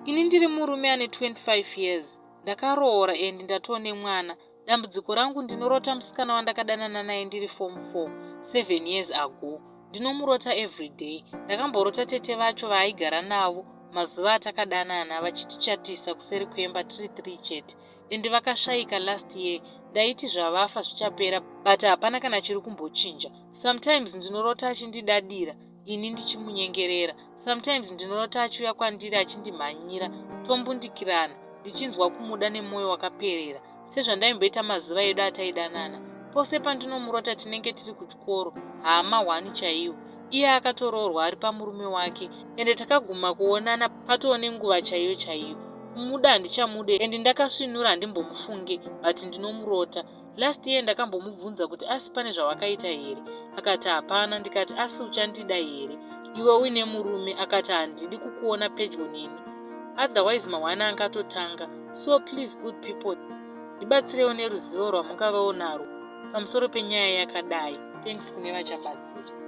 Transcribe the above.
Ini ndiri murume ane 25 years, ndakaroora and ndatoo nemwana. Dambudziko rangu ndinorota musikana wandakadanana naye ndiri form 4, 7 years ago. Ndinomurota everyday. Ndakamborota tete vacho vaaigara navo mazuva atakadanana vachitichatisa kuseri kwemba tiri 3 chete and vakashaika last year. Ndaiti zvavafa zvichapera but hapana kana chiri kumbochinja. Sometimes ndinorota achindidadira ini ndichimunyengerera. Sometimes ndinorota achiuya kwandiri achindimhanyira tombundikirana ndichinzwa kumuda nemwoyo wakaperera sezvandaimboita mazuva edu ataidanana. Pose pandinomurota tinenge tiri kuchikoro, hama hwani chaiwo. Iye akatoroorwa ari pamurume wake ende takaguma kuonana patoo nenguva chaiyo chaiyo. Kumuda handichamude and ndakasvinura handimbomufunge but ndinomurota. Last year ndakambomubvunza kuti asi pane zvawakaita here, akati hapana. Ndikati asi uchandida here iwe uine murume, akati handidi kukuona pedyo neni, otherwise mahwani angatotanga. So please good people, ndibatsirewo neruzivo rwamungavawo narwo pamusoro penyaya yakadai. Thanks kune vachabatsira.